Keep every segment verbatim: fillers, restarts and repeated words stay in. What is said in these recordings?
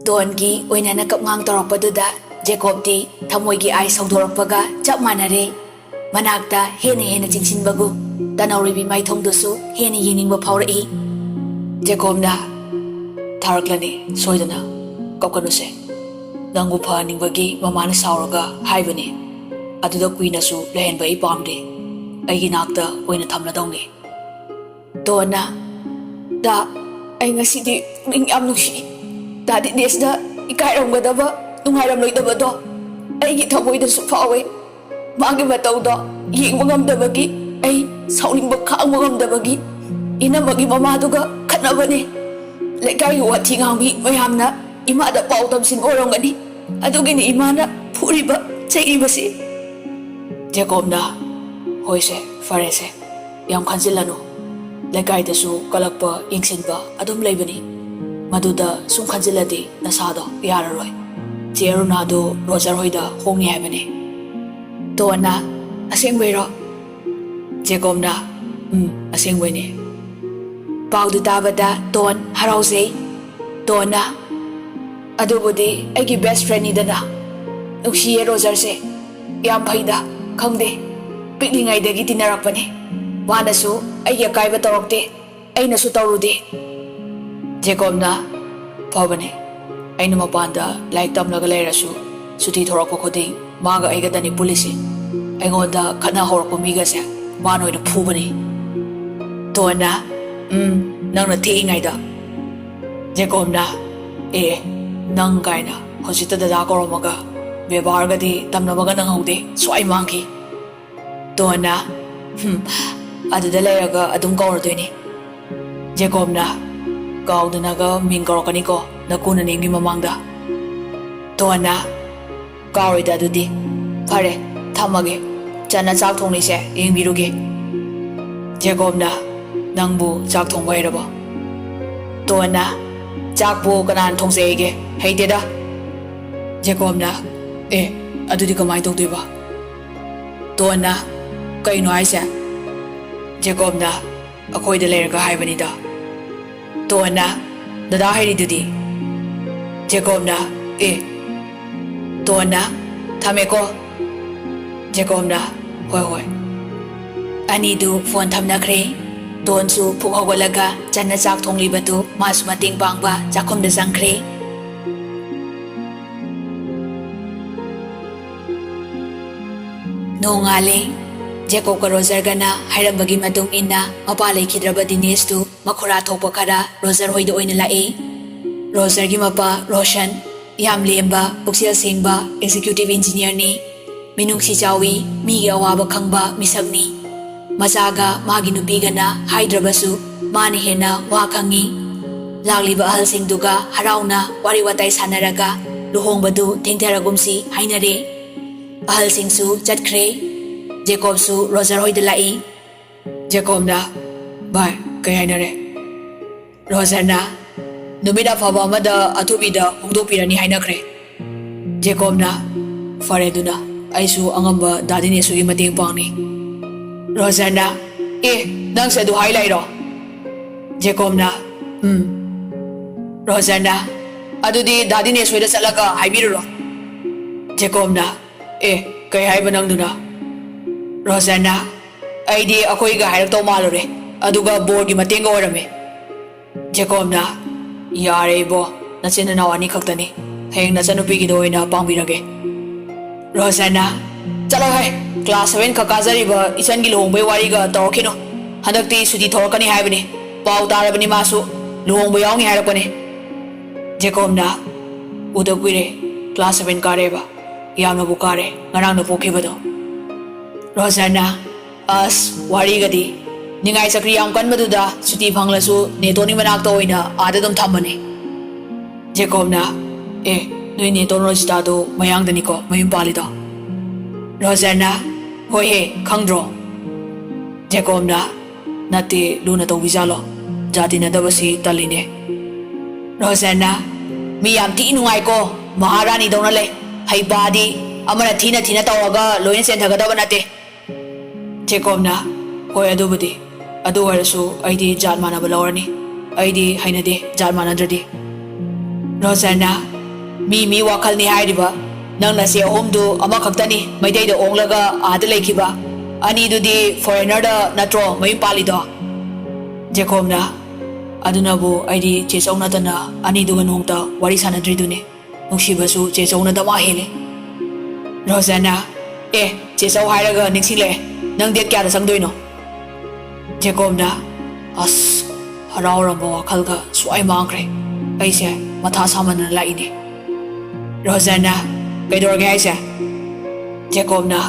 ꯇꯣꯟꯒꯤ ꯑꯣꯏꯅꯅ ꯀꯞꯉꯥꯡ ꯇꯧꯔꯛꯄꯗꯨꯗ ꯖꯦꯀꯣꯕꯇꯤ ꯊꯃꯣꯏꯒꯤ ice ꯍꯧꯗꯣꯔꯛꯄꯒ ꯆꯞ ꯃꯥꯟꯅꯔꯦ꯫ ꯃꯅꯥꯛꯇ ꯍꯦꯟꯅ ꯍꯦꯟꯅ ꯆꯤꯡꯁꯤꯟꯕꯒꯨꯝ ꯇꯅꯧꯔꯤꯕꯤ ꯃꯥꯏꯊꯣꯡꯗꯨꯁꯨ ꯍꯦꯟꯅ ꯌꯦꯡꯅꯤꯡꯕ ꯐꯥꯎꯔꯛꯏ꯫ ꯖꯦꯀꯣꯕꯅ, "ꯊꯥꯔꯛꯂꯅꯤ ꯁꯣꯏꯗꯅ, ꯀꯞꯀꯅꯨꯁꯦ꯫ ꯅꯪꯕꯨ ꯐꯍꯟꯅꯤꯡꯕꯒꯤ ꯃꯃꯥꯅ ꯁꯥꯎꯔꯒ ꯍꯥꯏꯕꯅꯤ꯫ ꯑꯗꯨꯗ ꯀꯨꯏꯅꯁꯨ ꯂꯩꯍꯟꯕ ꯑꯩ ꯄꯥꯝꯗꯦ꯫ ꯑꯩꯒꯤ ꯅꯥꯛꯇ ꯑꯣꯏꯅ ꯊꯝꯂꯗꯧꯅꯤ꯫" ꯇꯣꯟꯅ, "ꯗꯥ, ꯑꯩ ꯉꯁꯤꯗꯤ ꯄꯨꯛꯅꯤꯡ ꯌꯥꯝ ꯅꯨꯡꯁꯤ꯫ ꯗꯥ ꯗꯤꯅꯦꯁꯅ ꯏꯀꯥꯏꯔꯝꯒꯗꯕ, ꯅꯨꯡꯉꯥꯏꯔꯝꯂꯣꯏꯗꯕꯗꯣ ꯑꯩꯒꯤ ꯊꯃꯣꯏꯗꯁꯨ ꯐꯥꯎꯋꯦ꯫ ꯃꯥꯒꯤ ꯃꯇꯧꯗꯣ ꯌꯦꯡꯕ ꯉꯝꯗꯕꯒꯤ, ꯑꯩ ꯁꯥꯎꯅꯤꯡꯕ ꯈꯥꯡꯕ ꯉꯝꯗꯕꯒꯤ ꯏꯅꯝꯃꯒꯤ ꯃꯃꯥꯗꯨꯒ ꯈꯠꯅꯕꯅꯤ꯫ ꯂꯩꯀꯥꯏꯒꯤ ꯋꯥꯊꯤ ꯉꯥꯡꯕꯤ ꯃꯌꯥꯝꯅ ꯏꯃꯥꯗ ꯄꯥꯎ ꯇꯝꯁꯤꯟꯕ ꯑꯣꯏꯔꯝꯒꯅꯤ꯫ ꯑꯗꯨꯒꯤꯅꯤ ꯏꯃꯥꯅ ꯐꯨꯔꯤꯕ, ꯆꯩꯔꯤꯕꯁꯤ꯫" ꯖꯦꯀꯣꯕꯅ, "ꯍꯣꯏꯁꯦ, ꯐꯔꯦꯁꯦ, ꯌꯥꯝ ꯈꯟꯖꯤꯜꯂꯅꯨ꯫ ꯂꯩꯀꯥꯏꯗꯁꯨ ꯀꯂꯛꯄ, ꯌꯦꯡꯁꯤꯟꯕ ꯑꯗꯨꯝ ꯂꯩꯕꯅꯤ꯫ ꯃꯗꯨꯗ ꯁꯨꯝ ꯈꯟꯖꯤꯜꯂꯗꯤ ꯅꯁꯥꯗꯣ ꯌꯥꯔꯔꯣꯏ꯫ ꯆꯦ ꯑꯔꯨꯅꯥꯗꯣ ꯔꯣꯖꯔ ꯍꯣꯏꯗ ꯍꯣꯡꯉꯦ ꯍꯥꯏꯕꯅꯤ꯫" ꯇꯣꯟꯅ, "ꯑꯁꯦꯡꯕꯩꯔꯣ?" ꯖꯦꯀꯣꯕꯅ, "ꯎꯝ, ꯑꯁꯦꯡꯕꯩꯅꯦ꯫" ꯄꯥꯎꯗꯨ ꯇꯥꯕꯗ ꯇꯣꯟ ꯍꯔꯥꯎꯖꯩ꯫ ꯇꯣꯟꯅ, "ꯑꯗꯨꯕꯨꯗꯤ ꯑꯩꯒꯤ ꯕꯦꯁ ꯐ꯭ꯔꯦꯟꯅꯤꯗꯅ꯫ ꯅꯨꯡꯁꯤꯌꯦ ꯔꯣꯖꯔꯁꯦ꯫ ꯌꯥꯝ ꯐꯩꯗ, ꯈꯪꯗꯦ꯫ ꯄꯤꯛꯂꯤꯉꯩꯗꯒꯤ ꯇꯤꯟꯅꯔꯛꯄꯅꯤ꯫ ꯃꯥꯅꯁꯨ ꯑꯩꯒꯤ ꯑꯀꯥꯏꯕ ꯇꯧꯔꯛꯇꯦ, ꯑꯩꯅꯁꯨ ꯇꯧꯔꯨꯗꯦ꯫" ꯖꯦꯀꯣꯕꯅ, "ꯐꯕꯅꯦ꯫ ꯑꯩꯅ ꯃꯄꯥꯟꯗ ꯂꯥꯏꯔꯤꯛ ꯇꯝꯂꯒ ꯂꯩꯔꯁꯨ, ꯁꯨꯇꯤ ꯊꯣꯔꯛꯄ ꯈꯨꯗꯤꯡ ꯃꯥꯒ ꯑꯩꯒꯗꯅꯤ ꯄꯨꯜꯂꯤꯁꯤ꯫ ꯑꯩꯉꯣꯟꯗ ꯈꯠꯅ ꯍꯧꯔꯛꯄ ꯃꯤꯒꯁꯦ ꯃꯥꯅ ꯑꯣꯏꯅ ꯐꯨꯕꯅꯤ꯫" ꯇꯣꯟꯅ, "ꯎꯝ, ꯅꯪꯅ ꯊꯦꯛꯏꯉꯩꯗ꯫" ꯖꯦꯀꯣꯕꯅ, "ꯑꯦ, ꯅꯪ ꯀꯥꯏꯅ ꯍꯧꯖꯤꯛꯇ ꯗꯗꯥ ꯀꯧꯔꯝꯃꯒ, ꯕꯦꯕꯥꯔꯒꯗꯤ ꯇꯝꯅꯕꯒ ꯅꯪꯍꯧꯗꯦ, ꯁ꯭ꯋꯥꯏ ꯃꯥꯡꯈꯤ꯫" ꯇꯣꯟꯅ, "ꯍꯨꯝ, ꯑꯗꯨꯗ ꯂꯩꯔꯒ ꯑꯗꯨꯝ ꯀꯧꯔꯗꯣꯏꯅꯤ꯫" ꯖꯦꯀꯣꯕꯅ, "ꯀꯥꯎꯗꯅꯒ ꯃꯤꯡ ꯀꯧꯔꯛꯀꯅꯤꯀꯣ, ꯅꯀꯨ ꯅꯅꯦꯝꯒꯤ ꯃꯃꯥꯡꯗ꯫" ꯇꯣꯟꯅ, "ꯀꯥꯎꯔꯣꯏꯗ ꯑꯗꯨꯗꯤ꯫ ꯐꯔꯦ, ꯊꯝꯃꯒꯦ꯫ ꯆꯟꯅ ꯆꯥꯛ ꯊꯣꯡꯂꯤꯁꯦ ꯌꯦꯡꯕꯤꯔꯨꯒꯦ꯫" ꯖꯦꯀꯣꯕꯅ, "ꯅꯪꯕꯨ ꯆꯥꯛ ꯊꯣꯡꯕ ꯍꯩꯔꯕꯣ?" ꯇꯣꯟꯅ, "ꯆꯥꯛꯄꯨ ꯀꯅꯥꯅ ꯊꯣꯡꯖꯩꯒꯦ? ꯍꯩꯇꯦꯗ꯫" ꯖꯦꯀꯣꯕꯅ, "ꯑꯦ, ꯑꯗꯨꯗꯤ ꯀꯃꯥꯏꯅ ꯇꯧꯗꯣꯏꯕ?" ꯇꯣꯟꯅ, "ꯀꯩꯅꯣ ꯍꯥꯏꯁꯦ?" ꯖꯦꯀꯣꯕꯅ, "ꯑꯩꯈꯣꯏꯗ ꯂꯩꯔꯒ ꯍꯥꯏꯕꯅꯤꯗ꯫" ꯇꯣꯟꯅ, "ꯗꯗꯥ ꯍꯩꯔꯤꯗꯨꯗꯤ?" ꯖꯦꯀꯣꯕꯅ, "ꯑꯦ, ꯇꯣꯟꯅ, ꯊꯝꯃꯦꯀꯣ?" ꯖꯦꯀꯣꯕꯅ, "ꯍꯣꯏ, ꯍꯣꯏ꯫" ꯑꯅꯤꯗꯨ ꯐꯣꯟ ꯊꯝꯅꯈ꯭ꯔꯦ꯫ ꯇꯣꯟꯁꯨ ꯐꯨꯛ ꯍꯧꯒꯠꯂꯒ ꯆꯟꯅ ꯆꯥꯛ ꯊꯣꯡꯂꯤꯕꯗꯨ ꯃꯥꯁꯨ ꯃꯇꯦꯡ ꯄꯥꯡꯕ ꯆꯥꯛꯈꯨꯝꯗ ꯆꯪꯈ꯭ꯔꯦ꯫ ꯅꯣꯡꯉꯥꯜꯂꯦ꯫ ꯖꯦꯀꯣꯕꯀ ꯔꯣꯖꯔꯒꯅ ꯍꯥꯏꯔꯝꯕꯒꯤ ꯃꯇꯨꯡ ꯏꯟꯅ ꯃꯄꯥ ꯂꯩꯈꯤꯗ꯭ꯔꯕ ꯗꯤꯅꯦꯁꯇꯨ ꯃꯈꯨꯔꯥ ꯊꯣꯛꯄ ꯈꯔ ꯔꯣꯖꯔ ꯍꯣꯏꯗ ꯑꯣꯏꯅ ꯂꯥꯛꯏ꯫ ꯔꯣꯖꯔꯒꯤ ꯃꯄꯥ ꯔꯣꯁꯟ ꯌꯥꯝ ꯂꯦꯝꯕ, ꯄꯨꯛꯆꯦꯜ ꯁꯦꯡꯕ ꯑꯦꯛꯖꯤꯀ꯭ꯌꯨꯇꯤꯚ ꯏꯟꯖꯤꯅꯤꯌꯔꯅꯤ꯫ ꯃꯤꯅꯨꯡꯁꯤ ꯆꯥꯎꯏ, ꯃꯤꯒꯤ ꯑꯋꯥꯕ ꯈꯪꯕ ꯃꯤꯁꯛꯅꯤ꯫ ꯃꯆꯥꯒ ꯃꯥꯒꯤ ꯅꯨꯄꯤꯒꯅ ꯍꯥꯏꯗ꯭ꯔꯕꯁꯨ ꯃꯥꯅ ꯍꯦꯟꯅ ꯋꯥ ꯈꯪꯏ꯫ ꯂꯥꯛꯂꯤꯕ ꯑꯍꯜꯁꯤꯡꯗꯨꯒ ꯍꯔꯥꯎꯅ ꯋꯥꯔꯤ ꯋꯥꯇꯥꯏ ꯁꯥꯟꯅꯔꯒ ꯂꯨꯍꯣꯡꯕꯗꯨ ꯊꯦꯡꯊꯔꯒꯨꯝꯁꯤ ꯍꯥꯏꯅꯔꯦ꯫ ꯑꯍꯜꯁꯤꯡꯁꯨ ꯆꯠꯈ꯭ꯔꯦ꯫ ꯖꯦꯀꯣꯕꯁꯨ ꯔꯣꯖꯔ ꯍꯣꯏꯗ ꯂꯥꯛꯏ꯫ ꯖꯦꯀꯣꯕꯅ, "ꯚꯥꯏ, ꯀꯩ ꯍꯥꯏꯅꯔꯦ?" ꯔꯣꯖꯔꯅ, "ꯅꯨꯃꯤꯠ ꯑꯐꯕ ꯑꯃꯗ ꯑꯊꯨꯕꯤꯗ ꯍꯣꯡꯗꯣꯛꯄꯤꯔꯅꯤ ꯍꯥꯏꯅꯈ꯭ꯔꯦ꯫" ꯖꯦꯀꯣꯕꯅ, "ꯐꯔꯦ ꯑꯗꯨꯅ, ꯑꯩꯁꯨ ꯑꯉꯝꯕ ꯗꯥ ꯗꯤꯅꯦꯁꯁꯨꯒꯤ ꯃꯇꯦꯡ ꯄꯥꯡꯅꯤ꯫" ꯔꯣꯖꯔꯅ, "ꯑꯦ, ꯅꯪꯁꯦ ꯑꯗꯨ ꯍꯥꯏ ꯂꯩꯔꯣ?" ꯖꯦꯀꯣꯕꯅ, "ꯎꯝ꯫" ꯔꯣꯖꯔꯅ, "ꯑꯗꯨꯗꯤ ꯗꯥ ꯗꯤꯅꯦꯁ ꯍꯣꯏꯗ ꯆꯠꯂꯒ ꯍꯥꯏꯕꯤꯔꯨꯔꯣ꯫" ꯖꯦꯀꯣꯕꯅ, "ꯑꯦ, ꯀꯩ ꯍꯥꯏꯕ ꯅꯪꯗꯨꯅ?" ꯔꯣꯖꯔꯅ, "ꯑꯩꯗꯤ ꯑꯩꯈꯣꯏꯒ ꯍꯥꯏꯔꯛꯇꯧ ꯃꯥꯜꯂꯨꯔꯦ, ꯑꯗꯨꯒ ꯕꯣꯔꯒꯤ ꯃꯇꯦꯡꯒ ꯑꯣꯏꯔꯝꯃꯦ꯫" ꯖꯦꯀꯣꯕꯅ, "ꯌꯥꯔꯦ ꯏꯕꯣ, ꯅꯆꯤꯟ ꯅꯅꯥꯎ ꯑꯅꯤ ꯈꯛꯇꯅꯤ, ꯍꯌꯦꯡ ꯅꯆꯟꯅꯨꯄꯤꯒꯤꯗ ꯑꯣꯏꯅ ꯄꯥꯡꯕꯤꯔꯒꯦ꯫" ꯔꯣꯖꯔꯅ, "ꯆꯠꯂꯣꯍꯦ, ꯀ꯭ꯂꯥꯁ ꯁꯚꯦꯟ ꯈꯛ ꯀꯥꯖꯔꯤꯕ ꯏꯆꯟꯒꯤ ꯂꯨꯍꯣꯡꯕꯒꯤ ꯋꯥꯔꯤꯒ ꯇꯧꯔꯛꯈꯤꯅꯨ꯫ ꯍꯟꯗꯛꯇꯤ ꯁꯨꯇꯤ ꯊꯣꯔꯛꯀꯅꯤ ꯍꯥꯏꯕꯅꯤ, ꯄꯥꯎ ꯇꯥꯔꯕꯅꯤ ꯃꯥꯁꯨ, ꯂꯨꯍꯣꯡꯕ ꯌꯥꯎꯅꯤ ꯍꯥꯏꯔꯛꯄꯅꯤ꯫" ꯖꯦꯀꯣꯕꯅ, "ꯎꯗ ꯀꯨꯏꯔꯦ, ꯀ꯭ꯂꯥꯁ ꯁꯚꯦꯟ ꯀꯥꯔꯦꯕ, ꯌꯥꯝꯅꯕꯨ ꯀꯥꯔꯦ, ꯉꯔꯥꯡꯅ ꯄꯣꯛꯈꯤꯕꯗꯣ꯫" ꯔꯣꯖꯔꯅ, "ꯑꯁ, ꯋꯥꯔꯤꯒꯗꯤ, ꯅꯤꯡꯉꯥꯏ ꯆꯀ꯭ꯔꯤ ꯌꯥꯝ ꯀꯟꯕꯗꯨꯗ ꯁꯨꯇꯤ ꯐꯪꯂꯁꯨ ꯅꯦꯇꯣꯟꯒꯤ ꯃꯅꯥꯛꯇ ꯑꯣꯏꯅ ꯑꯥꯗ ꯑꯗꯨꯝ ꯊꯝꯕꯅꯦ꯫" ꯖꯦꯀꯣꯕꯅ, "ꯑꯦ, ꯅꯣꯏ ꯅꯦꯇꯣꯟ ꯔꯣꯖꯤꯇꯥꯗꯣ ꯃꯌꯥꯡꯗꯅꯤꯀꯣ ꯃꯌꯨꯝ ꯄꯥꯜꯂꯤꯗꯣ?" ꯔꯣꯖꯔꯅ, "ꯍꯣꯏꯍꯦ, ꯈꯪꯗ꯭ꯔꯣ?" ꯖꯦꯀꯣꯕꯅ, "ꯅꯠꯇꯦ, ꯂꯨꯅ ꯇꯧꯕꯤꯖꯥꯠꯂꯣ? ꯖꯥꯇꯤ ꯅꯠꯇꯕꯁꯤ ꯇꯜꯂꯤꯅꯦ꯫" ꯔꯣꯖꯔꯅ, "ꯃꯤ ꯌꯥꯝ ꯊꯤ ꯅꯨꯡꯉꯥꯏꯀꯣ, ꯃꯍꯥꯔꯥꯅꯤꯗꯧꯅ ꯂꯩ꯫ ꯍꯩꯄꯥꯗꯤ, ꯑꯃꯅ ꯊꯤꯅ ꯊꯤꯅ ꯇꯧꯔꯒ ꯂꯣꯏꯅ ꯆꯦꯟꯊꯒꯗꯕ ꯅꯠꯇꯦ꯫" ꯖꯦꯀꯣꯕꯅ, "ꯍꯣꯏ, ꯑꯗꯨꯕꯨꯗꯤ꯫ ꯑꯗꯨ ꯑꯣꯏꯔꯁꯨ ꯑꯩꯗꯤ ꯖꯥꯠ ꯃꯥꯟꯅꯕ ꯂꯧꯔꯅꯤ꯫ ꯑꯩꯗꯤ ꯍꯩꯅꯗꯦ ꯖꯥꯠ ꯃꯥꯟꯅꯗ꯭ꯔꯗꯤ꯫" ꯔꯣꯖꯥꯅ, "ꯃꯤ ꯃꯤ ꯋꯥꯈꯜꯅꯤ ꯍꯥꯏꯔꯤꯕ꯫ ꯅꯪ ꯅꯆꯦ ꯑꯍꯨꯝꯗꯨ ꯑꯃꯈꯛꯇꯅꯤ ꯃꯩꯇꯩꯗ ꯑꯣꯡꯂꯒ ꯑꯥꯗ ꯂꯩꯈꯤꯕ꯫ ꯑꯅꯤꯗꯨꯗꯤ ꯐꯣꯔꯦꯅꯔꯗ ꯅꯠꯇ꯭ꯔꯣ ꯃꯌꯨꯝ ꯄꯥꯜꯂꯤꯗꯣ?" ꯖꯦꯀꯣꯕꯅ, "ꯑꯗꯨꯅꯕꯨ ꯑꯩꯗꯤ ꯆꯦ ꯆꯧ ꯅꯠꯇꯅ ꯑꯅꯤꯗꯨꯒ ꯅꯣꯡꯇ ꯋꯥꯔꯤ ꯁꯥꯟꯅꯗ꯭ꯔꯤꯗꯨꯅꯤ꯫ ꯅꯨꯡꯁꯤꯕꯁꯨ ꯆꯦ ꯆꯧꯅ ꯗꯃꯥ ꯍꯦꯜꯂꯤ꯫" ꯔꯣꯖꯥꯅ, "ꯑꯦ, ꯆꯦ ꯆꯧ ꯍꯥꯏꯔꯒ ꯅꯤꯡꯁꯤꯡꯂꯛꯑꯦ꯫ ꯅꯪ ꯗꯦꯠ ꯀꯌꯥꯗ ꯆꯪꯗꯣꯏꯅꯣ?" ꯖꯦꯀꯣꯕꯅ, "ꯑꯁ, ꯍꯔꯥꯎꯔꯝꯕ ꯋꯥꯈꯜꯒ ꯁ꯭ꯋꯥꯏ ꯃꯥꯡꯈ꯭ꯔꯦ꯫ ꯑꯩꯁꯦ ꯃꯊꯥ ꯁꯥꯃꯟꯗꯅ ꯂꯥꯛꯏꯅꯦ꯫" ꯔꯣꯖꯥꯅ, "ꯀꯩꯗꯧꯔꯒꯦ ꯍꯥꯏꯁꯦ?" ꯖꯦꯀꯣꯕꯅ,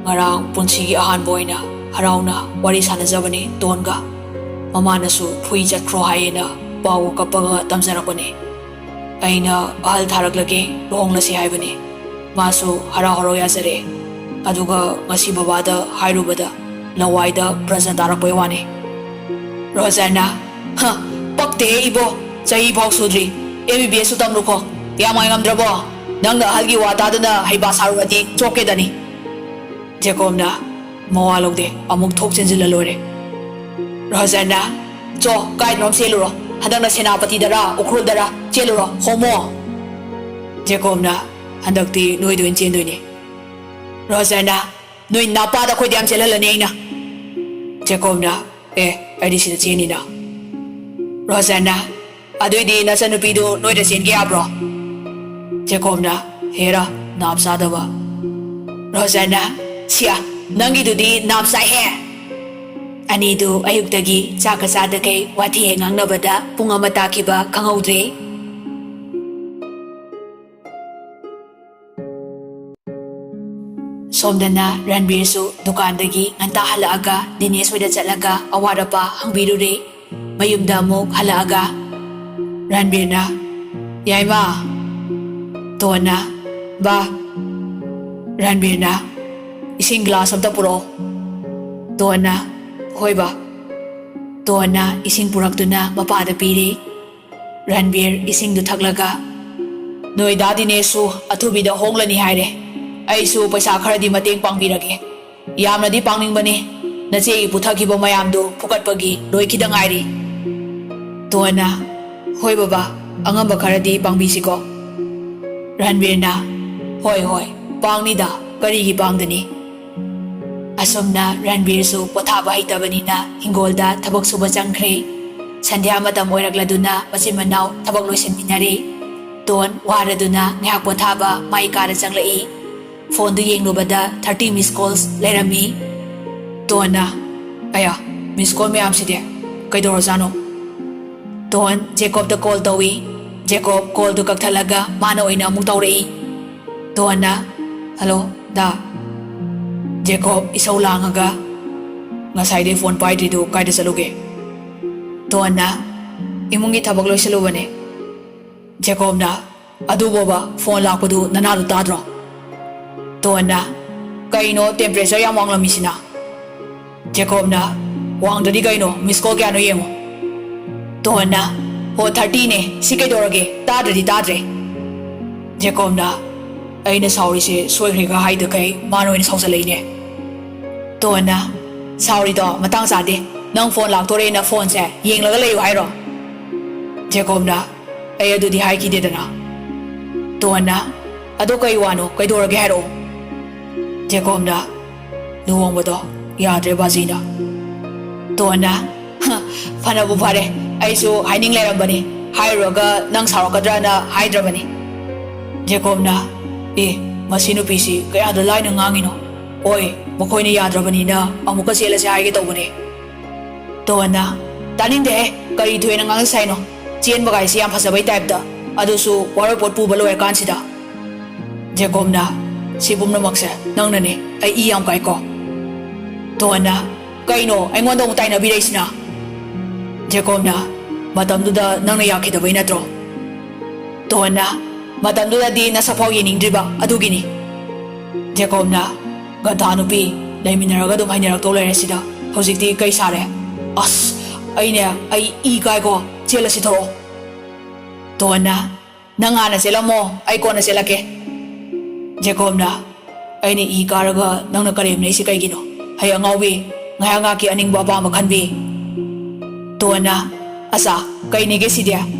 "ꯉꯔꯥꯡ ꯄꯨꯟꯁꯤꯒꯤ ꯑꯍꯥꯟꯕ ꯑꯣꯏꯅ ꯍꯔꯥꯎꯅ ꯋꯥꯔꯤ ꯁꯥꯟꯅꯖꯕꯅꯤ ꯇꯣꯟꯒ꯫ ꯃꯃꯥꯅꯁꯨ ꯐꯨꯏ ꯆꯠꯈ꯭ꯔꯣ ꯍꯥꯏꯌꯦꯅ ꯄꯥꯎ ꯀꯞꯄꯒ ꯇꯝꯖꯔꯛꯄꯅꯤ꯫ ꯑꯩꯅ ꯑꯍꯜ ꯊꯥꯔꯛꯂꯒꯦ, ꯂꯨꯍꯣꯡꯂꯁꯤ ꯍꯥꯏꯕꯅꯤ꯫ ꯃꯥꯁꯨ ꯍꯔꯥꯎ ꯍꯔꯥꯎ ꯌꯥꯖꯔꯦ꯫ ꯑꯗꯨꯒ ꯉꯁꯤ ꯕꯕꯥꯗ ꯍꯥꯏꯔꯨꯕꯗ ꯂꯋꯥꯏꯗ ꯄ꯭ꯔꯖꯥ ꯇꯥꯔꯛꯄꯩ ꯋꯥꯅꯤ꯫" ꯔꯣꯖꯥꯅ, "ꯍ, ꯄꯛꯇꯦꯍꯦ ꯏꯕꯣ, ꯆꯍꯤ ꯐꯥꯎ ꯁꯨꯗ꯭ꯔꯤ, ꯑꯦꯝ ꯕꯤ ꯕꯤ ꯑꯦꯁꯁꯨ ꯇꯝꯂꯨꯈꯣ꯫ ꯌꯥꯝ ꯉꯥꯏ ꯉꯝꯗ꯭ꯔꯕꯣ? ꯅꯪꯅ ꯑꯍꯜꯒꯤ ꯋꯥ ꯇꯥꯗꯅ ꯍꯩꯕꯥ ꯁꯥꯔꯨꯔꯗꯤ ꯆꯣꯛꯀꯦꯗꯅꯤ꯫" ꯖꯦꯀꯣꯕꯅ, "ꯃꯋꯥ ꯂꯧꯗꯦ, ꯑꯃꯨꯛ ꯊꯣꯛ ꯆꯦꯟꯁꯤꯜꯂ ꯂꯣꯏꯔꯦ꯫" ꯔꯣꯖꯥꯅ, "ꯆꯣ, ꯀꯥꯏꯗꯅꯣꯝ ꯆꯦꯜꯂꯨꯔꯣ꯫ ꯍꯟꯗꯛꯅ ꯁꯦꯅꯥꯄꯇꯤꯗꯔ ꯎꯈ꯭ꯔꯨꯜꯗꯔ ꯆꯦꯜꯂꯨꯔꯣ, ꯍꯣꯃꯣ꯫" ꯖꯦꯀꯣꯕꯅ, "ꯍꯟꯗꯛꯇꯤ ꯅꯣꯏꯗ ꯑꯣꯏꯅ ꯆꯦꯟꯗꯣꯏꯅꯦ꯫" ꯔꯣꯖꯥꯅ, "ꯅꯣꯏ ꯅꯄꯥꯗ ꯑꯩꯈꯣꯏꯗ ꯌꯥꯝ ꯆꯦꯜꯍꯜꯂꯅꯤ ꯑꯩꯅ꯫" ꯖꯦꯀꯣꯕꯅ, "ꯑꯦ, ꯑꯩꯗꯤ ꯁꯤꯗ ꯆꯦꯟꯅꯤꯅ꯫" ꯔꯣꯖꯥꯅ, "ꯑꯗꯨꯏꯗꯤ ꯅꯆꯟꯅꯨꯄꯤꯗꯨ ꯅꯣꯏꯗ ꯆꯦꯟꯒꯦ ꯌꯥꯕ꯭ꯔꯣ?" ꯖꯦꯀꯣꯕꯅ, "ꯍꯦꯔꯥ, ꯅꯥꯞ ꯆꯥꯗꯕ꯫" ꯔꯣꯖꯥꯅ, "ꯁꯤꯌꯥ, ꯅꯪꯒꯤꯗꯨꯗꯤ ꯅꯥꯞ ꯆꯥꯏꯍꯦ꯫" ꯑꯅꯤꯗꯨ ꯑꯌꯨꯛꯇꯒꯤ ꯆꯥꯛꯀ ꯆꯥꯗꯈꯩ ꯋꯥꯊꯤ ꯍꯦꯛ ꯉꯥꯡꯅꯕꯗ ꯄꯨꯡ ꯑꯃ ꯇꯥꯈꯤꯕ ꯈꯪꯍꯧꯗ꯭ꯔꯦ꯫ ꯁꯣꯝꯗꯅ ꯔꯟꯕꯤꯔꯁꯨ ꯗꯨꯀꯥꯟꯗꯒꯤ ꯉꯟꯇꯥ ꯍꯜꯂꯛꯑꯒ ꯗꯤꯅꯦꯁ ꯍꯣꯏꯗ ꯆꯠꯂꯒ ꯑꯋꯥꯠ ꯑꯄꯥ ꯍꯪꯕꯤꯔꯨꯔꯦ꯫ ꯃꯌꯨꯝꯗ ꯑꯃꯨꯛ ꯍꯜꯂꯛꯑꯒ ꯔꯟꯕꯤꯔꯅ, "ꯌꯥꯏꯃ꯫" ꯇꯣꯟꯅ, "ꯕꯥ꯫" ꯔꯟꯕꯤꯔꯅ, "ꯏꯁꯤꯡ ꯒ꯭ꯂꯥꯁ ꯑꯝꯇ ꯄꯨꯔꯛꯑꯣ꯫" ꯇꯣꯟꯅ, "ꯍꯣꯏ ꯕꯥ꯫" ꯇꯣꯟꯅ ꯏꯁꯤꯡ ꯄꯨꯔꯛꯇꯨꯅ ꯃꯄꯥꯗ ꯄꯤꯔꯦ꯫ ꯔꯟꯕꯤꯔ ꯏꯁꯤꯡꯗꯨ ꯊꯛꯂꯒ, "ꯅꯣꯏ ꯗꯥ ꯗꯤꯅꯦꯁꯁꯨ ꯑꯊꯨꯕꯤꯗ ꯍꯣꯡꯂꯅꯤ ꯍꯥꯏꯔꯦ꯫ ꯑꯩꯁꯨ ꯄꯩꯁꯥ ꯈꯔꯗꯤ ꯃꯇꯦꯡ ꯄꯥꯡꯕꯤꯔꯒꯦ꯫ ꯌꯥꯝꯅꯗꯤ ꯄꯥꯡꯅꯤꯡꯕꯅꯤ꯫ ꯅꯆꯦꯒꯤ ꯄꯨꯊꯈꯤꯕ ꯃꯌꯥꯝꯗꯨ ꯐꯨꯒꯠꯄꯒꯤ ꯂꯣꯏꯈꯤꯗ ꯉꯥꯏꯔꯤ꯫" ꯇꯣꯟꯅ, "ꯍꯣꯏ ꯕꯕꯥ, ꯑꯉꯝꯕ ꯈꯔꯗꯤ ꯄꯥꯡꯕꯤꯁꯤꯀꯣ꯫ ꯔꯟꯕꯤꯔꯅ, "ꯍꯣꯏ, ꯍꯣꯏ, ꯄꯥꯡꯅꯤꯗ, ꯀꯔꯤꯒꯤ ꯄꯥꯡꯗꯅꯤ?" ꯑꯁꯨꯝꯅ ꯔꯟꯕꯤꯔꯁꯨ ꯄꯣꯊꯥꯕ ꯍꯩꯇꯕꯅꯤꯅ ꯍꯤꯡꯒꯣꯜꯗ ꯊꯕꯛ ꯁꯨꯕ ꯆꯪꯈ꯭ꯔꯦ꯫ ꯁꯟꯙ꯭ꯌꯥ ꯃꯇꯝ ꯑꯣꯏꯔꯛꯂꯗꯨꯅ ꯃꯆꯤꯟ ꯃꯅꯥꯎ ꯊꯕꯛ ꯂꯣꯏꯁꯤꯟꯃꯤꯟꯅꯔꯦ꯫ ꯇꯣꯟ ꯋꯥꯔꯗꯨꯅ ꯉꯥꯏꯍꯥꯛ ꯄꯣꯊꯥꯕ ꯃꯥꯏ ꯀꯥꯗ ꯆꯪꯂꯛꯏ꯫ ꯐꯣꯟꯗꯨ ꯌꯦꯡꯂꯨꯕꯗ thirty missed calls ꯂꯩꯔꯝꯃꯤ꯫ ꯇꯣꯟꯅ, "ꯑꯌꯥ, missed call ꯃꯌꯥꯝꯁꯤꯗꯤ ꯀꯩꯗꯧꯔꯖꯥꯠꯅꯣ?" ꯇꯣꯟ ꯖꯦꯀꯣꯕꯇ ꯀꯣꯜ ꯇꯧꯏ꯫ ꯖꯦꯀꯣꯕ ꯀꯣꯜꯗꯨ ꯀꯛꯊꯠꯂꯒ ꯃꯥꯅ ꯑꯣꯏꯅ ꯑꯃꯨꯛ ꯇꯧꯔꯛꯏ꯫ ꯇꯣꯟꯅ, "ꯍꯜꯂꯣ, ꯗꯥ꯫" ꯖꯦꯀꯣꯕ ꯏꯁꯧ ꯂꯥꯡꯉꯒ, "ꯉꯁꯥꯏꯗꯩ ꯐꯣꯟ ꯄꯥꯏꯗ꯭ꯔꯤꯗꯨ ꯀꯥꯏꯗ ꯆꯠꯂꯨꯒꯦ?" ꯇꯣꯟꯅ, "ꯏꯃꯨꯡꯒꯤ ꯊꯕꯛ ꯂꯣꯏꯁꯤꯜꯂꯨꯕꯅꯦ꯫" ꯖꯦꯀꯣꯕꯅ, "ꯑꯗꯨꯕꯣꯕ ꯐꯣꯟ ꯂꯥꯛꯄꯗꯨ ꯅꯅꯥꯗꯨ ꯇꯥꯗ꯭ꯔꯣ?" ꯇꯣꯟꯅ, "ꯀꯩꯅꯣ temperature ꯌꯥꯝ ꯋꯥꯡꯂꯝꯃꯤꯁꯤꯅ?" ꯖꯦꯀꯣꯕꯅ, "ꯋꯥꯡꯗ꯭ꯔꯗꯤ ꯀꯩꯅꯣ, missed call ꯀꯌꯥꯅꯣ ꯌꯦꯡꯉꯣ꯫" ꯇꯣꯟꯅ, "ꯍꯣ, thirtyꯅꯦ, ꯁꯤ ꯀꯩꯗꯧꯔꯒꯦ? ꯇꯥꯗ꯭ꯔꯗꯤ ꯇꯥꯗ꯭ꯔꯦ꯫" ꯖꯦꯀꯣꯕꯅ, "ꯑꯩꯅ ꯁꯥꯎꯔꯤꯁꯦ ꯁꯣꯏꯈ꯭ꯔꯦꯒ ꯍꯥꯏꯗꯈꯩ ꯃꯥꯅ ꯑꯣꯏꯅ ꯁꯥꯎꯖꯜꯂꯛꯏꯅꯦ꯫" ꯇꯣꯟꯅ, "ꯁꯥꯎꯔꯤꯗꯣ ꯃꯇꯥꯡ ꯆꯥꯗꯦ꯫ ꯅꯪ ꯐꯣꯟ ꯂꯥꯛꯇꯣꯔꯦꯅ ꯐꯣꯟꯁꯦ ꯌꯦꯡꯂꯒ ꯂꯩꯌꯨ ꯍꯥꯏꯔꯣ?" ꯖꯦꯀꯣꯕꯅ, "ꯑꯩ ꯑꯗꯨꯗꯤ ꯍꯥꯏꯈꯤꯗꯦꯗꯅ꯫" ꯇꯣꯟꯅ, "ꯑꯗꯣ ꯀꯩ ꯋꯥꯅꯣ? ꯀꯩꯗꯧꯔꯒꯦ ꯍꯥꯏꯔꯛꯑꯣ꯫" ꯖꯦꯀꯣꯕꯅ, "ꯂꯨꯍꯣꯡꯕꯗꯣ ꯌꯥꯗ꯭ꯔꯦ ꯕꯥꯖꯤꯅ꯫" ꯇꯣꯟꯅ, "ꯍ, ꯐꯅꯕꯨ ꯐꯔꯦ, ꯑꯩꯁꯨ ꯍꯥꯏꯅꯤꯡ ꯂꯩꯔꯝꯕꯅꯤ, ꯍꯥꯏꯔꯨꯔꯒ ꯅꯪ ꯁꯥꯎꯔꯛꯀꯗ꯭ꯔꯅ ꯍꯥꯏꯗ꯭ꯔꯕꯅꯤ꯫" ꯖꯦꯀꯣꯕꯅ, "ꯑꯦ, ꯃꯁꯤ ꯅꯨꯄꯤꯁꯤ ꯀꯌꯥꯗ ꯂꯥꯏꯅ ꯉꯥꯡꯉꯤꯅꯣ? ꯍꯣꯏ, ꯃꯈꯣꯏꯅ ꯌꯥꯗ꯭ꯔꯕꯅꯤꯅ ꯑꯃꯨꯛꯀ ꯆꯦꯜꯂꯁꯦ ꯍꯥꯏꯒꯦ ꯇꯧꯕꯅꯦ꯫" ꯇꯣꯟꯅ, "ꯇꯥꯅꯤꯡꯗꯦꯍꯦ, ꯀꯔꯤ ꯊꯣꯏꯅ ꯉꯥꯡꯅꯁꯦ ꯍꯥꯏꯅꯣ? ꯆꯦꯟꯕꯒꯥꯏꯁꯤ ꯌꯥꯝ ꯐꯖꯕꯩ ꯇꯥꯏꯞꯇ, ꯑꯗꯨꯁꯨ ꯋꯥꯔꯣꯏꯄꯣꯠ ꯄꯨꯕ ꯂꯣꯏꯔꯀꯥꯟꯁꯤꯗ꯫" ꯖꯦꯀꯣꯕꯅ, "ꯁꯤ ꯄꯨꯝꯅꯃꯛꯁꯦ ꯅꯪꯅꯅꯦ, ꯑꯩ ꯏ ꯌꯥꯝ ꯀꯥꯏꯀꯣ꯫" ꯇꯣꯟꯅ, "ꯀꯩꯅꯣ ꯑꯩꯉꯣꯟꯗ ꯑꯃꯨꯛ ꯇꯥꯏꯅꯕꯤꯔꯛꯏꯁꯤꯅ?" ꯖꯦꯀꯣꯕꯅ, "ꯃꯇꯝꯗꯨꯗ ꯅꯪꯅ ꯌꯥꯈꯤꯗꯕꯩ ꯅꯠꯇ꯭ꯔꯣ?" ꯇꯣꯟꯅ, "ꯃꯇꯝꯗꯨꯗꯗꯤ ꯅꯁꯛꯐꯥꯎ ꯌꯦꯡꯅꯤꯡꯗ꯭ꯔꯤꯕ ꯑꯗꯨꯒꯤꯅꯤ꯫" ꯖꯦꯀꯣꯕꯅ, "ꯒꯙꯥ ꯅꯨꯄꯤ, ꯂꯩꯃꯤꯟꯅꯔꯒ ꯑꯗꯨꯝ ꯍꯩꯅꯔꯛꯇꯧ ꯂꯩꯔꯦ ꯁꯤꯗ, ꯍꯧꯖꯤꯛꯇꯤ ꯀꯩ ꯁꯥꯔꯦ? ꯑꯁ, ꯑꯩꯅꯦ, ꯑꯩ ꯏ ꯀꯥꯏꯀꯣ, ꯆꯦꯜꯂꯁꯤ ꯊꯣꯛꯂꯛꯑꯣ꯫" ꯇꯣꯟꯅ, "ꯅꯪ ꯍꯥꯟꯅ ꯆꯦꯜꯂꯝꯃꯣ, ꯑꯩ ꯀꯣꯟꯅ ꯆꯦꯜꯂꯛꯀꯦ꯫" ꯖꯦꯀꯣꯕꯅ, "ꯑꯩꯅ ꯏ ꯀꯥꯔꯒ ꯅꯪꯅ ꯀꯔꯦꯝꯅꯩꯁꯤ ꯀꯩꯒꯤꯅꯣ? ꯍꯩ ꯑꯉꯥꯎꯕꯤ, ꯉꯥꯏꯍꯥꯛ ꯉꯥꯏꯍꯥꯛꯀꯤ ꯑꯅꯤꯡꯕ ꯑꯄꯥꯝꯕ ꯈꯟꯕꯤ꯫" ꯇꯣꯟꯅ, "ꯑꯆꯥ, ꯀꯩꯅꯦꯒꯦ ꯁꯤꯗꯤ?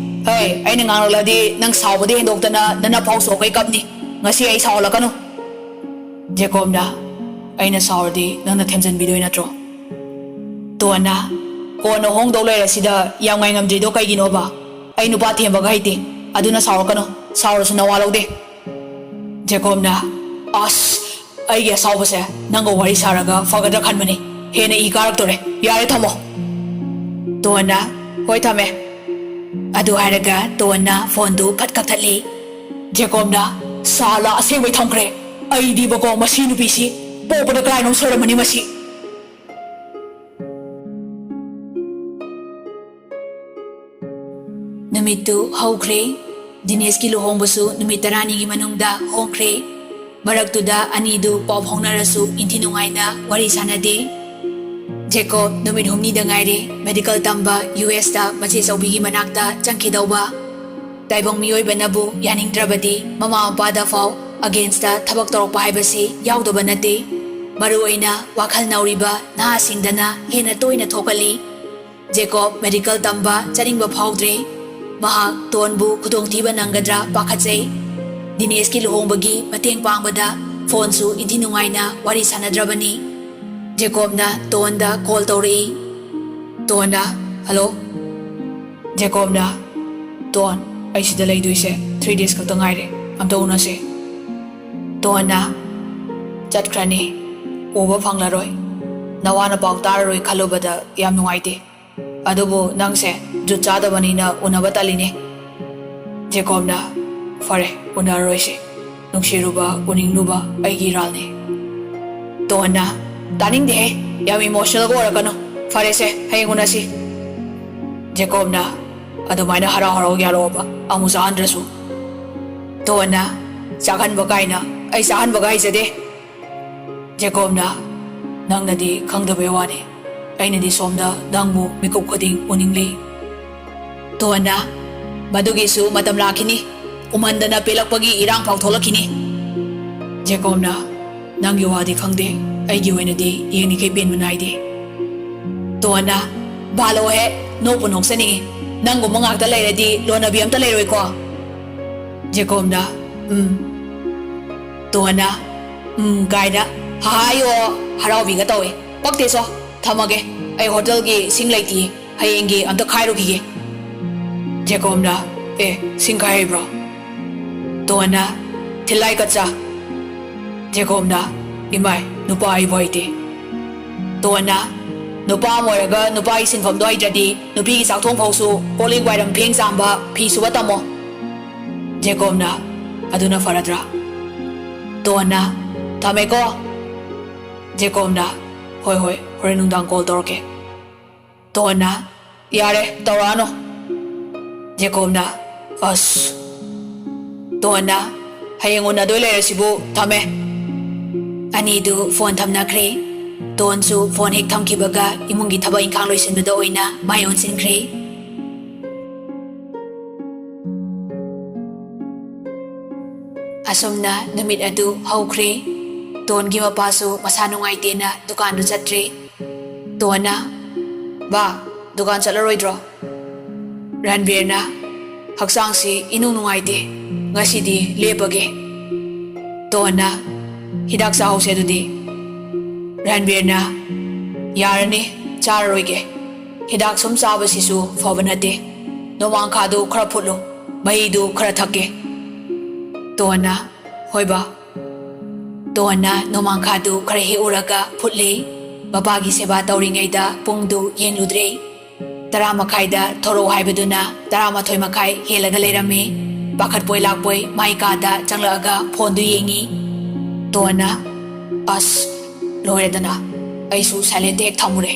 ꯍꯦ, ꯑꯩꯅ ꯉꯥꯡꯂꯛꯂꯗꯤ ꯅꯪ ꯁꯥꯎꯕꯗꯤ ꯍꯦꯟꯗꯣꯛꯇꯅ ꯅꯅꯥ ꯐꯥꯎ ꯁꯣꯛꯀꯩ ꯀꯞꯅꯤ꯫ ꯉꯁꯤ ꯑꯩ ꯁꯥꯎꯍꯜꯂꯛꯀꯅꯨ꯫ ꯖꯦꯀꯣꯕꯅ, "ꯑꯩꯅ ꯁꯥꯎꯔꯗꯤ ꯅꯪꯅ ꯊꯦꯝꯖꯤꯟꯕꯤꯗꯣꯏ ꯅꯠꯇ꯭ꯔꯣ?" ꯇꯣꯟꯅ, "ꯀꯣꯟꯅ ꯍꯣꯡꯗꯧ ꯂꯩꯔꯁꯤꯗ ꯌꯥꯝ ꯉꯥꯏꯉꯝꯗ꯭ꯔꯤꯗꯣ ꯀꯩꯒꯤꯅꯣꯕ? ꯑꯩ ꯅꯨꯄꯥ ꯊꯦꯝꯕꯒ ꯍꯩꯇꯦ, ꯑꯗꯨꯅ ꯁꯥꯎꯔꯛꯀꯅꯨ, ꯁꯥꯎꯔꯁꯨ ꯅꯋꯥ ꯂꯧꯗꯦ꯫" ꯖꯦꯀꯣꯕꯅ, "ꯑꯁ, ꯑꯩꯒꯤ ꯑꯁꯥꯎꯕꯁꯦ ꯅꯪꯒ ꯋꯥꯔꯤ ꯁꯥꯔꯒ ꯐꯒꯗ꯭ꯔꯥ ꯈꯟꯕꯅꯤ, ꯍꯦꯟꯅ ꯏ ꯀꯥꯔꯛꯇꯣꯔꯦ, ꯌꯥꯔꯦ ꯊꯝꯃꯣ꯫" ꯇꯣꯟꯅ, "ꯍꯣꯏ ꯊꯝꯃꯦ꯫" ꯑꯗꯨ ꯍꯥꯏꯔꯒ ꯇꯣꯟꯅ ꯐꯣꯟꯗꯨ ꯐꯠ ꯀꯛꯊꯠꯂꯤ꯫ ꯖꯦꯀꯣꯕꯅ, "ꯁꯥꯂꯥ ꯑꯁꯦꯡꯕꯩ ꯊꯝꯈ꯭ꯔꯦ꯫ ꯑꯩꯗꯤꯕꯀꯣ ꯃꯁꯤ ꯅꯨꯄꯤꯁꯤ ꯄꯣꯛꯄꯗ ꯀꯗꯥꯏꯅꯣꯝ ꯁꯣꯏꯔꯝꯃꯅꯤ ꯃꯁꯤ꯫" ꯅꯨꯃꯤꯠꯇꯨ ꯍꯧꯈ꯭ꯔꯦ꯫ ꯗꯤꯅꯦꯁꯀꯤ ꯂꯨꯍꯣꯡꯕꯁꯨ ꯅꯨꯃꯤꯠ ꯇꯔꯥꯅꯤꯒꯤ ꯃꯅꯨꯡꯗ ꯍꯣꯡꯈ꯭ꯔꯦ꯫ ꯃꯔꯛꯇꯨꯗ ꯑꯅꯤꯗꯨ ꯄꯥꯎ ꯐꯥꯎꯅꯔꯁꯨ ꯏꯟꯊꯤ ꯅꯨꯡꯉꯥꯏꯅ ꯋꯥꯔꯤ ꯁꯥꯅꯗꯦ꯫ ꯖꯦꯀꯣꯕ ꯅꯨꯃꯤꯠ ꯍꯨꯝꯅꯤꯗ ꯉꯥꯏꯔꯦ ꯃꯦꯗꯤꯀꯦꯜ ꯇꯝꯕ ꯌꯨ ꯑꯦꯁꯇ ꯃꯆꯦ ꯆꯧꯕꯤꯒꯤ ꯃꯅꯥꯛꯇ ꯆꯪꯈꯤꯗꯧꯕ꯫ ꯇꯥꯏꯕꯪ ꯃꯤꯑꯣꯏꯕꯅꯕꯨ ꯌꯥꯅꯤꯡꯗ꯭ꯔꯕꯗꯤ ꯃꯃꯥ ꯃꯄꯥꯗ ꯐꯥꯎ ꯑꯒꯦꯟꯁꯇ ꯊꯕꯛ ꯇꯧꯔꯛꯄ ꯍꯥꯏꯕꯁꯤ ꯌꯥꯎꯗꯕ ꯅꯠꯇꯦ꯫ ꯃꯔꯨꯑꯣꯏꯅ ꯋꯥꯈꯜ ꯅꯧꯔꯤꯕ ꯅꯍꯥꯁꯤꯡꯗꯅ ꯍꯦꯟꯅ ꯇꯣꯏꯅ ꯊꯣꯛꯍꯜꯂꯤ꯫ ꯖꯦꯀꯣꯕ ꯃꯦꯗꯤꯀꯦꯜ ꯇꯝꯕ ꯆꯠꯅꯤꯡꯕ ꯐꯥꯎꯗ꯭ꯔꯦ꯫ ꯃꯍꯥꯛ ꯇꯣꯟꯕꯨ ꯈꯨꯗꯣꯡꯊꯤꯕ ꯅꯪꯒꯗ꯭ꯔꯥ ꯄꯥꯈꯠꯆꯩ꯫ ꯗꯤꯅꯦꯁꯀꯤ ꯂꯨꯍꯣꯡꯕꯒꯤ ꯃꯇꯦꯡ ꯄꯥꯡꯕꯗ ꯐꯣꯟꯁꯨ ꯏꯟꯊꯤ ꯅꯨꯡꯉꯥꯏꯅ ꯋꯥꯔꯤ ꯁꯥꯅꯗ꯭ꯔꯕꯅꯤ꯫ ꯖꯦꯀꯣꯕꯅ ꯇꯣꯟꯗ ꯀꯣꯜ ꯇꯧꯔꯛꯏ꯫ ꯇꯣꯟꯅ, "ꯍꯜꯂꯣ꯫" ꯖꯦꯀꯣꯕꯅ, "ꯇꯣꯟ, ꯑꯩ ꯁꯤꯗ ꯂꯩꯗꯣꯏꯁꯦ ꯊ꯭ꯔꯤ ꯗꯦꯖ ꯈꯛꯇ ꯉꯥꯏꯔꯦ, ꯑꯝꯇ ꯎꯅꯁꯦ꯫" ꯇꯣꯟꯅ, "ꯆꯠꯈ꯭ꯔꯅꯤ, ꯎꯕ ꯐꯪꯂꯔꯣꯏ, ꯅꯋꯥꯅ ꯄꯥꯎ ꯇꯥꯔꯔꯣꯏ ꯈꯜꯂꯨꯕꯗ ꯌꯥꯝ ꯅꯨꯡꯉꯥꯏꯇꯦ꯫ ꯑꯗꯨꯕꯨ ꯅꯪꯁꯦ ꯖꯨꯠ ꯆꯥꯗꯕꯅꯤꯅ ꯎꯅꯕ ꯇꯜꯂꯤꯅꯦ꯫" ꯖꯦꯀꯣꯕꯅ, "ꯐꯔꯦ, ꯎꯅꯔꯔꯣꯏꯁꯤ꯫ ꯅꯨꯡꯁꯤꯔꯨꯕ, ꯎꯅꯤꯡꯂꯨꯕ ꯑꯩꯒꯤ ꯏꯔꯥꯜꯅꯤ꯫" ꯇꯣꯟꯅ, "ꯇꯥꯅꯤꯡꯗꯦꯍꯦ, ꯌꯥꯝ ꯏꯃꯣꯁꯅꯦꯜꯒ ꯑꯣꯏꯔꯛꯀꯅꯨ꯫ ꯐꯔꯦꯁꯦ, ꯍꯌꯦꯡ ꯎꯅꯁꯤ꯫" ꯖꯦꯀꯣꯕꯅ, "ꯑꯗꯨꯃꯥꯏꯅ ꯍꯔꯥꯎ ꯍꯔꯥꯎ ꯌꯥꯔꯛꯑꯣꯕ, ꯑꯃꯨꯛ ꯆꯥꯍꯟꯗ꯭ꯔꯁꯨ꯫" ꯇꯣꯟꯅ, "ꯆꯥꯍꯟꯕ ꯀꯥꯏꯅ, ꯑꯩ ꯆꯥꯍꯟꯕꯒ ꯍꯩꯖꯗꯦ꯫" ꯖꯦꯀꯣꯕꯅ, "ꯅꯪꯅꯗꯤ ꯈꯪꯗꯕꯩ ꯋꯥꯅꯤ, ꯑꯩꯅꯗꯤ ꯁꯣꯝꯗ ꯅꯪꯕꯨ ꯃꯤꯀꯨꯞ ꯈꯨꯗꯤꯡ ꯎꯅꯤꯡꯂꯤ꯫" ꯇꯣꯟꯅ, "ꯃꯗꯨꯒꯤꯁꯨ ꯃꯇꯝ ꯂꯥꯛꯈꯤꯅꯤ, ꯎꯃꯟꯗꯅ ꯄꯦꯜꯂꯛꯄꯒꯤ ꯏꯔꯥꯡ ꯐꯥꯎ ꯊꯣꯛꯂꯛꯈꯤꯅꯤ꯫" ꯖꯦꯀꯣꯕꯅ, "ꯅꯪꯒꯤ ꯋꯥꯗꯤ ꯈꯪꯗꯦ, ꯑꯩꯒꯤ ꯑꯣꯏꯅꯗꯤ ꯌꯦꯡꯂꯤꯈꯩ ꯄꯦꯟꯕ ꯅꯥꯏꯗꯦ꯫" ꯇꯣꯟꯅ, "ꯕꯥꯂꯣꯍꯦ, ꯅꯣꯛꯄꯨ ꯅꯣꯛꯆꯅꯤꯡꯉꯤ꯫ ꯅꯪꯒꯨꯝꯕ ꯉꯥꯛꯇ ꯂꯩꯔꯗꯤ ꯂꯣꯟꯅꯕꯤ ꯑꯝꯇ ꯂꯩꯔꯣꯏꯀꯣ꯫ ꯖꯦꯀꯣꯕꯅ, "ꯎꯝ"꯫ ꯇꯣꯟꯅ, "ꯎꯝ" ꯀꯥꯏꯅ ꯍꯥꯏꯌꯣ ꯍꯔꯥꯎꯕꯤꯒ ꯇꯧꯋꯦ꯫ "ꯄꯛꯇꯦ ꯁꯣ, ꯊꯝꯃꯒꯦ꯫ ꯑꯩ ꯍꯣꯇꯦꯜꯒꯤ ꯁꯤꯡ ꯂꯩꯇꯤꯌꯦ, ꯍꯌꯦꯡꯒꯤ ꯑꯝꯇ ꯈꯥꯏꯔꯨꯈꯤꯒꯦ"꯫ ꯖꯦꯀꯣꯕꯅ, "ꯑꯦ, ꯁꯤꯡ ꯈꯥꯏ ꯍꯩꯕ꯭ꯔꯣ?" ꯇꯣꯟꯅ, "ꯊꯤꯜꯂꯥꯏ ꯀꯠꯆꯥ"꯫ ꯖꯦꯀꯣꯕꯅ, "ꯏꯃꯥꯏ, ꯅꯨꯄꯥ ꯑꯩꯕꯨ ꯍꯩꯇꯦ"꯫ ꯇꯣꯟꯅ, "ꯅꯨꯄꯥ ꯑꯃ ꯑꯣꯏꯔꯒ ꯅꯨꯄꯥꯒꯤ ꯁꯤꯟꯐꯝꯗꯣ ꯍꯩꯇ꯭ꯔꯗꯤ ꯅꯨꯄꯤꯒꯤ ꯆꯥꯛꯊꯣꯡ ꯐꯥꯎꯁꯨ ꯀꯣꯜ ꯂꯤꯛ ꯋꯥꯏꯔꯝ ꯐꯦꯡ ꯆꯥꯝꯕ, ꯐꯤ ꯁꯨꯕ ꯇꯝꯃꯣ"꯫ ꯖꯦꯀꯣꯕꯅ, "ꯑꯗꯨꯅ ꯐꯔꯗ꯭ꯔꯥ?" ꯇꯣꯟꯅ, "ꯊꯝꯃꯦꯀꯣ"꯫ ꯖꯦꯀꯣꯕꯅ, "ꯍꯣꯏ, ꯍꯣꯏ, ꯍꯣꯔꯦꯟ ꯅꯨꯡꯗꯥꯡ ꯀꯣꯜ ꯇꯧꯔꯛꯀꯦ"꯫ ꯇꯣꯟꯅ, "ꯌꯥꯔꯦ, ꯇꯧꯔꯛꯑꯅꯨ"꯫ ꯖꯦꯀꯣꯕꯅ, "ꯑꯁ"꯫ ꯇꯣꯟꯅ, "ꯍꯌꯦꯡ ꯎꯅꯗꯣꯏ ꯂꯩꯔꯁꯤꯕꯨ, ꯊꯝꯃꯦ"꯫ ꯑꯅꯤꯗꯨ ꯐꯣꯟ ꯊꯝꯅꯈ꯭ꯔꯦ꯫ ꯇꯣꯟꯁꯨ ꯐꯣꯟ ꯍꯦꯛ ꯊꯝꯈꯤꯕꯒ ꯏꯃꯨꯡꯒꯤ ꯊꯕꯛ ꯏꯪꯈꯥꯡ ꯂꯣꯏꯁꯤꯟꯕꯗ ꯑꯣꯏꯅ ꯃꯥꯏ ꯑꯣꯟꯁꯤꯟꯈ꯭ꯔꯦ꯫ ꯑꯁꯨꯝꯅ ꯅꯨꯃꯤꯠ ꯑꯗꯨ ꯍꯧꯈ꯭ꯔꯦ꯫ ꯇꯣꯟꯒꯤ ꯃꯄꯥꯁꯨ ꯃꯁꯥ ꯅꯨꯡꯉꯥꯏꯇꯦꯅ ꯗꯨꯀꯥꯟꯗꯨ ꯆꯠꯇ꯭ꯔꯦ꯫ ꯇꯣꯟꯅ, "ꯕꯥ, ꯗꯨꯀꯥꯟ ꯆꯠꯂꯔꯣꯏꯗ꯭ꯔꯣ?" ꯔꯟꯕꯤꯔꯅ, "ꯍꯛꯆꯥꯡꯁꯤ ꯏꯅꯨꯡ ꯅꯨꯡꯉꯥꯏꯇꯦ, ꯉꯁꯤꯗꯤ ꯂꯦꯞꯄꯒꯦ"꯫ ꯇꯣꯟꯅ, "ꯍꯤꯗꯥꯛ ꯆꯥꯍꯧꯁꯦ ꯑꯗꯨꯗꯤ"꯫ ꯔꯟꯕꯤꯔꯅ, "ꯌꯥꯔꯅꯤ, ꯆꯥꯔꯔꯣꯏꯒꯦ꯫ ꯍꯤꯗꯥꯛ ꯁꯨꯝ ꯆꯥꯕꯁꯤꯁꯨ ꯐꯕ ꯅꯠꯇꯦ꯫ ꯅꯣꯡꯃꯥꯡꯈꯥꯗꯨ ꯈꯔ ꯐꯨꯠꯂꯨ, ꯃꯍꯤꯗꯨ ꯈꯔ ꯊꯛꯀꯦ"꯫ ꯇꯣꯟꯅ, "ꯍꯣꯏ ꯕꯥ"꯫ ꯇꯣꯟꯅ ꯅꯣꯡꯃꯥꯡꯈꯥꯗꯨ ꯈꯔ ꯍꯦꯛꯎꯔꯒ ꯐꯨꯠꯂꯦ꯫ ꯃꯄꯥꯒꯤ ꯁꯦꯕꯥ ꯇꯧꯔꯤꯉꯩꯗ ꯄꯨꯡꯗꯨ ꯌꯦꯡꯂꯨꯗ꯭ꯔꯦ꯫ ꯇꯔꯥ ꯃꯈꯥꯏꯗ ꯊꯣꯔꯛꯑꯣ ꯍꯥꯏꯕꯗꯨꯅ ꯇꯔꯥꯃꯥꯊꯣꯏ ꯃꯈꯥꯏ ꯍꯦꯜꯂꯒ ꯂꯩꯔꯝꯃꯦ꯫ ꯄꯥꯈꯠꯄꯣꯏ ꯂꯥꯛꯄꯣꯏ ꯃꯥꯏ ꯀꯥꯗ ꯆꯪꯂꯛꯑꯒ ꯐꯣꯟꯗꯨ ꯌꯦꯡꯉꯤ꯫ ꯇꯣꯟꯅ, "ꯑꯁ, ꯂꯣꯏꯔꯦꯗꯅ꯫ ꯑꯩꯁꯨ ꯁꯥꯏꯂꯦꯟꯗ ꯍꯦꯛ ꯊꯝꯃꯨꯔꯦ꯫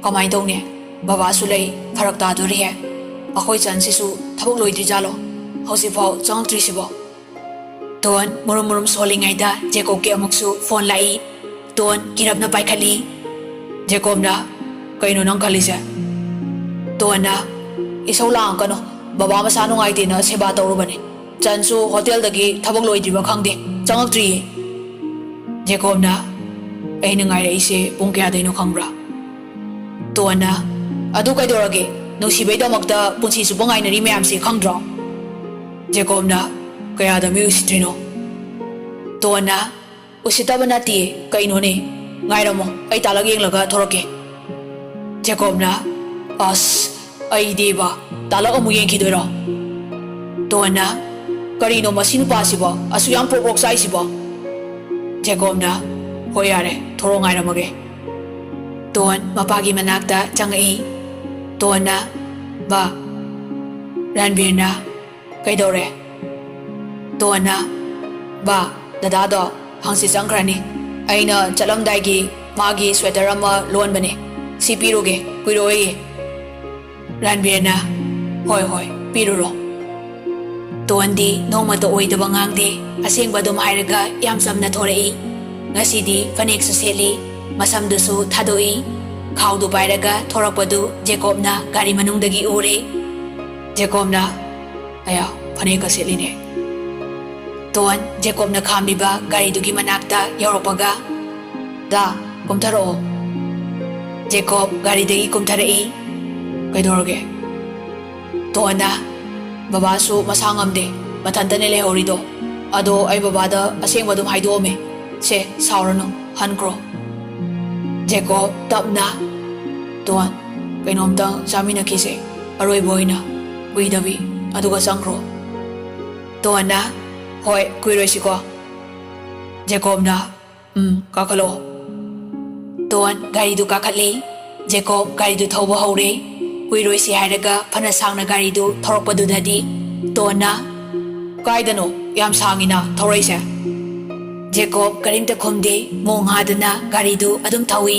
ꯀꯃꯥꯏꯅ ꯇꯧꯅꯤ? ꯕꯕꯥꯁꯨ ꯂꯩ, ꯐꯔꯛ ꯇꯥꯗꯣꯔꯤꯍꯦ꯫ ꯑꯩꯈꯣꯏ ꯆꯟꯁꯤꯁꯨ ꯊꯕꯛ ꯂꯣꯏꯗ꯭ꯔꯤꯖꯥꯠꯂꯣ? ꯍꯧꯖꯤꯛꯐꯥꯎ ꯆꯪꯉꯛꯇ꯭ꯔꯤꯁꯤꯕꯣ?" ꯇꯣꯟ ꯃꯨꯔꯨꯝ ꯃꯨꯔꯨꯝ ꯁꯣꯜꯂꯤꯉꯩꯗ ꯖꯦꯀꯣꯕꯀꯤ ꯑꯃꯨꯛꯁꯨ ꯐꯣꯟ ꯂꯥꯛꯏ꯫ ꯇꯣꯟ ꯀꯤꯔꯞꯅ ꯄꯥꯏꯈꯠꯂꯤ꯫ ꯖꯦꯀꯣꯕꯅ, "ꯀꯩꯅꯣ ꯅꯪ ꯈꯜꯂꯤꯁꯦ?" ꯇꯣꯟꯅ, "ꯏꯁꯧ ꯂꯥꯡꯉꯛꯀꯅꯣ, ꯕꯕꯥ ꯃꯁꯥ ꯅꯨꯡꯉꯥꯏꯇꯦꯅ ꯁꯦꯕꯥ ꯇꯧꯔꯨꯕꯅꯦ꯫ ꯆꯟꯁꯨ ꯍꯣꯇꯦꯜꯗꯒꯤ ꯊꯕꯛ ꯂꯣꯏꯗ꯭ꯔꯤꯕ ꯈꯪꯗꯦ, ꯆꯪꯉꯛꯇ꯭ꯔꯤꯌꯦ"꯫ ꯖꯦꯀꯣꯕꯅ, "ꯑꯩꯅ ꯉꯥꯏꯔꯛꯏꯁꯦ ꯄꯨꯡ ꯀꯌꯥꯗꯩꯅꯣ ꯈꯪꯕ꯭ꯔꯥ?" ꯇꯣꯟꯅ, "ꯑꯗꯨ ꯀꯩꯗꯧꯔꯒꯦ? ꯅꯨꯡꯁꯤꯕꯩꯗꯃꯛꯇ ꯄꯨꯟꯁꯤ ꯆꯨꯞꯄ ꯉꯥꯏꯅꯔꯤ ꯃꯌꯥꯝꯁꯦ ꯈꯪꯗ꯭ꯔꯣ? ꯖꯦꯀꯣꯕꯅ, "ꯀꯌꯥꯗ ꯃꯤ ꯎꯁꯤꯠꯇ꯭ꯔꯤꯅꯣ?" ꯇꯣꯟꯅ, "ꯎꯁꯤꯠꯇꯕ ꯅꯠꯇꯦ, ꯀꯩꯅꯣꯅꯦ? ꯉꯥꯏꯔꯝꯃꯣ, ꯑꯩ ꯇꯥꯂꯛ ꯌꯦꯡꯂꯒ ꯊꯣꯔꯛꯀꯦ꯫" ꯖꯦꯀꯣꯕꯅ, "ꯑꯁ, ꯑꯩꯗꯤꯕ, ꯇꯥꯂꯛ ꯑꯃꯨꯛ ꯌꯦꯡꯈꯤꯗꯣꯏꯔꯣ?" ꯇꯣꯟꯅ, "ꯀꯔꯤꯅꯣ ꯃꯁꯤ ꯅꯨꯄꯥꯁꯤꯕꯣ ꯑꯁꯨꯛ ꯌꯥꯝ ꯄ꯭ꯔꯣꯛ ꯄ꯭ꯔꯣꯛ ꯆꯥꯛꯏꯁꯤꯕꯣ?" ꯖꯦꯀꯣꯕꯅ, "ꯍꯣꯏ ꯌꯥꯔꯦ, ꯊꯣꯔꯛꯑꯣ, ꯉꯥꯏꯔꯝꯃꯒꯦ꯫" ꯇꯣꯟ ꯃꯄꯥꯒꯤ ꯃꯅꯥꯛꯇ ꯆꯪꯉꯛꯏ꯫ ꯇꯣꯟꯅ, "ꯕꯥ꯫" ꯔꯟꯕꯤꯔꯅ, "ꯀꯩꯗꯧꯔꯦ?" ꯇꯣꯟꯅ, "ꯕꯥ, ꯗꯗꯥꯗꯣ ꯍꯪꯆꯤꯠ ꯆꯪꯈ꯭ꯔꯅꯤ꯫ ꯑꯩꯅ ꯆꯠꯂꯝꯗꯥꯏꯒꯤ ꯃꯥꯒꯤ ꯁ꯭ꯋꯦꯇꯔ ꯑꯃ ꯂꯣꯟꯕꯅꯦ꯫ ꯁꯤ ꯄꯤꯔꯨꯒꯦ, ꯀꯨꯏꯔꯣꯏꯌꯦ꯫" ꯔꯟꯕꯤꯔꯅ, "ꯍꯣꯏ, ꯍꯣꯏ, ꯄꯤꯔꯨꯔꯣ꯫" ꯇꯣꯟꯗꯤ ꯅꯣꯡꯃꯇ ꯑꯣꯏꯗꯕ ꯉꯥꯡꯗꯦ, ꯑꯁꯦꯡꯕ ꯑꯗꯨꯝ ꯍꯥꯏꯔꯒ ꯌꯥꯝ ꯆꯝꯅ ꯊꯣꯔꯛꯏ꯫ ꯉꯁꯤꯗꯤ ꯐꯅꯦꯛꯁꯨ ꯁꯦꯠꯂꯤ, ꯃꯁꯝꯗꯨꯁꯨ ꯊꯥꯗꯣꯛꯏ꯫ ꯈꯥꯎꯗꯨ ꯄꯥꯏꯔꯒ ꯊꯣꯔꯛꯄꯗꯨ ꯖꯦꯀꯣꯕꯅ ꯒꯥꯔꯤ ꯃꯅꯨꯡꯗꯒꯤ ꯎꯔꯦ꯫ ꯖꯦꯀꯣꯕꯅ, "ꯑꯌꯥ, ꯐꯅꯦꯛꯀ ꯁꯦꯠꯂꯤꯅꯦ꯫" ꯇꯣꯟ ꯖꯦꯀꯣꯕꯅ ꯈꯥꯝꯂꯤꯕ ꯒꯥꯔꯤꯗꯨꯒꯤ ꯃꯅꯥꯛꯇ ꯌꯧꯔꯛꯄꯒ, "ꯗꯥ, ꯀꯨꯝꯊꯔꯛꯑꯣ꯫" ꯖꯦꯀꯣꯕ ꯒꯥꯔꯤꯗꯒꯤ ꯀꯨꯝꯊꯔꯛꯏ꯫ "ꯀꯩꯗꯧꯔꯒꯦ?" ꯇꯣꯟꯅ, "ꯕꯕꯥꯁꯨ ꯃꯁꯥ ꯉꯝꯗꯦ, ꯃꯊꯟꯇꯅꯦ ꯂꯩꯍꯧꯔꯤꯗꯣ꯫ ꯑꯗꯣ ꯑꯩ ꯕꯕꯥꯗ ꯑꯁꯦꯡꯕ ꯑꯗꯨꯝ ꯍꯥꯏꯗꯣꯛꯑꯝꯃꯦ꯫ ꯁꯦ, ꯁꯥꯎꯔꯅꯨ, ꯍꯟꯈ꯭ꯔꯣ꯫" ꯖꯦꯀꯣꯕ ꯇꯞꯅ, "ꯇꯣꯟ, ꯀꯩꯅꯣꯝꯇꯪ ꯆꯥꯃꯤꯟꯅꯈꯤꯁꯦ, ꯑꯔꯣꯏꯕ ꯑꯣꯏꯅ, ꯀꯨꯏꯗꯕꯤ, ꯑꯗꯨꯒ ꯆꯪꯈ꯭ꯔꯣ꯫" ꯇꯣꯟꯅ, "ꯍꯣꯏ, ꯀꯨꯏꯔꯣꯏꯁꯤꯀꯣ꯫" ꯖꯦꯀꯣꯕꯅ, "ꯎꯝ, ꯀꯥꯈꯠꯂꯛꯑꯣ꯫" ꯇꯣꯟ ꯒꯥꯔꯤꯗꯨ ꯀꯥꯈꯠꯂꯤ꯫ ꯖꯦꯀꯣꯕ ꯒꯥꯔꯤꯗꯨ ꯊꯧꯕ ꯍꯧꯔꯦ꯫ ꯀꯨꯏꯔꯣꯏꯁꯤ ꯍꯥꯏꯔꯒ ꯐꯅ ꯁꯥꯡꯅ ꯒꯥꯔꯤꯗꯨ ꯊꯧꯔꯛꯄꯗꯨꯗꯗꯤ ꯇꯣꯟꯅ, "ꯀꯥꯏꯗꯅꯣ ꯌꯥꯝ ꯁꯥꯡꯉꯤꯅ ꯊꯧꯔꯛꯏꯁꯦ?" ꯖꯦꯀꯣꯕ ꯀꯔꯤꯝꯇ ꯈꯨꯝꯗꯦ꯫ ꯃꯣꯡ ꯍꯥꯗꯅ ꯒꯥꯔꯤꯗꯨ ꯑꯗꯨꯝ ꯊꯧꯏ꯫